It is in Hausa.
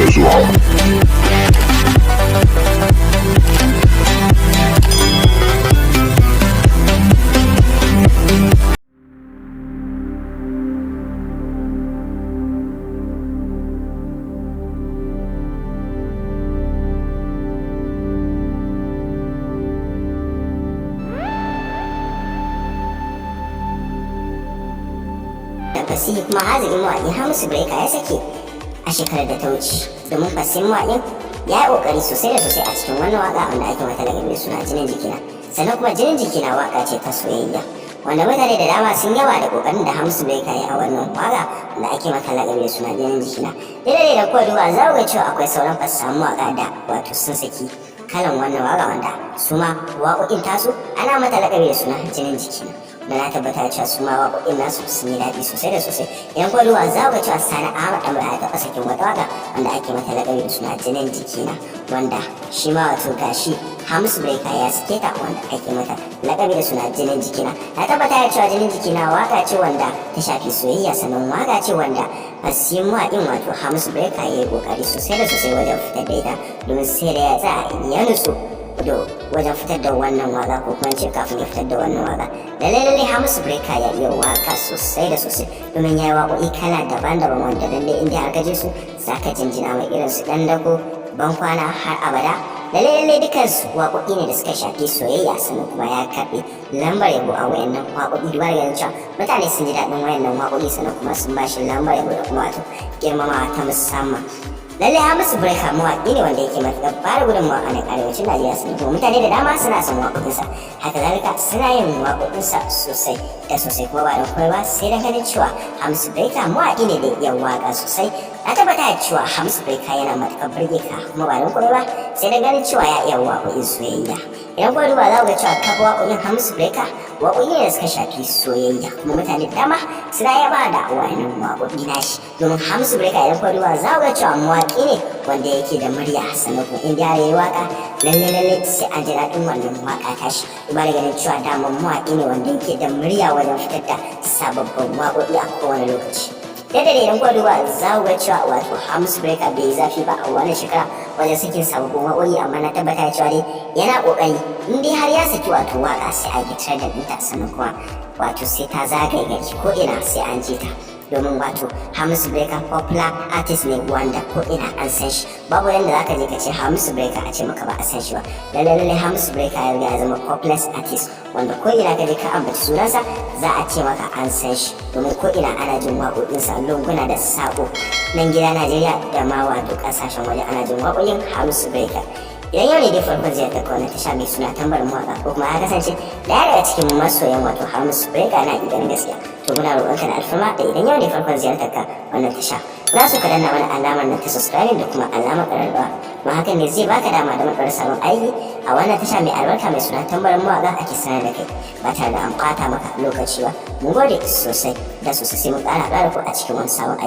mai zuwa. Da fasihi kuma haziƙin mawaƙi Hamisu Breaker ya sake a shekarar da ta wuce, domin fasihin mawaƙin ya yi ƙoƙari sosai da sosai a cikin wannan waƙa wanda ake mata lakabi da suna "Jinin Jikina". Sannan kuma "Jinin Jikina" waƙa ce ta soyayya wanda mutane da dama sun yaba da ƙoƙarin da Hamisu Breaker ya yi a wannan waƙa wanda ake mata lakabi da suna "Jinin Jikina". Daidai da kuwa duba, za ku ga cewa akwai sauran fasihan mawaƙa da wato sun saki kalan wannan waƙa, wanda su ma waƙoƙin tasu ana mata lakabi da suna "Jinin Jikina", da na tabbata cewa su ma waƙoƙin nasu sun yi daɗi sosai da sosai. Idan kuwa duba, za ku ga cewa Sani Ahmad Ɗanbala ya taɓa sakin wata waƙa wanda ake mata laƙabi da suna "Jinin Jikina", wanda shi ma wato gashi Hamisu Breaker ya sake ta, wanda ake mata laƙabi da suna "Jinin Jikina". Na tabbata da cewa "Jinin Jikina" waƙa ce wanda ta shafi soyayya, sannan waƙa ce wanda fasihin mawaƙin wato Hamisu Breaker ya yi ƙoƙari sosai da sosai wajen fitar da ita, domin sai da ya tsaya ya nutsu da wajen fitar da wannan waka, ko kuma ce kafin ya fitar da wannan waka. Lalle lalle Hamisu Breaker ya iya waka sosai da sosai, domin ya yi waƙoƙi kala daban-daban wanda lalle in dai har ka ji su zaka jinjina mai, irin su "Ɗan Dako", "Ban Kwana", "Har Abada". Lalle lalle dukansu waƙoƙi ne da suka shafi soyayya, sannan kuma ya karɓi lambar yabo a wayannan waƙoƙi, duba da ganin cewa mutane sun ji daɗin wayannan waƙoƙi, sannan kuma sun ba shi lambar yabo da kuma wato girmamawa ta musamman. Lallai Hamisu Breaker mawaƙi ne wanda yake matuƙar bada gudunmawa a nan arewacin Najeriya, sannan kuma mutane da dama suna son waƙoƙinsa, haka zalika suna yin waƙoƙinsa sosai da sosai, kuma ba don komai ba sai da ganin cewa Hamisu Breaker mawaƙi ne da iya waƙa sosai. Na tabbata da cewa Hamisu Breaker yana matuƙar burge ka, kuma ba don komai ba sai da ganin cewa ya iya waƙoƙin soyayya. Idan kuma duba, za ku ga cewa kafa waƙoƙin Hamisu Breaker waƙoƙi ne da suka shafi soyayya, kuma mutane da dama suna yaba da wannan waƙoƙi nashi, domin Hamisu Breaker, idan kuma duba, za ku ga cewa mawaƙi ne wanda yake da murya, sannan kuma in ya yi waƙa, lalle lalle sai an ji daɗin wannan waƙa tashi, duba da ganin cewa daman mawaƙi ne wanda yake da murya wajen fitar da sababbin waƙoƙi a kowane lokaci. Yadda da idan kuka duba, za ku ga cewa wato Hamisu Breaker bai yi zafi ba a wannan shekara wajen sakin sababbin waƙoƙi, amma na tabbata cewa dai yana ƙoƙari. In dai har ya saki wato waƙa, sai a gitar da ɗinta, sannan kuma wato sai ta zagaye gari, ko ina sai an ji ta, domin wato Hamisu Breaker popular artist ne wanda ko ina an san shi. Babu yanda zaka je ka ce Hamisu Breaker a ce maka ba a san shi ba. Lalle lalle Hamisu Breaker ya riga ya zama popular artist wanda ko ina ka je ka ambaci sunansa, za a ce maka an san shi, domin ko ina ana jin waƙoƙinsa, lunguna da saƙo, nan gida Najeriya da ma wato ƙasashen waje ana jin waƙoƙin Hamisu Breaker. Idan yau ne dai farkon ziyartar ka wannan tasha mai suna Tambarin Mawaƙa, ko kuma ya kasance daya daga cikin masoyan wato Hamisu Breaker na idan gaskiya, to muna roƙonka da alfarma da idan yau ne farkon ziyartar ka wannan tasha, muna so ka danna mana alamar nan ta subscribing da kuma alamar ƙararrawa, kuma hakan ne zai baka dama da maɗaura sabon aiki a wannan tasha mai albarka mai suna Tambarin Mawaƙa ake sanar da kai ba tare da an ɓata maka lokaci ba. Mun gode sosai da sosai, sai mun ƙara haɗuwa da ku a cikin wani sabon aiki.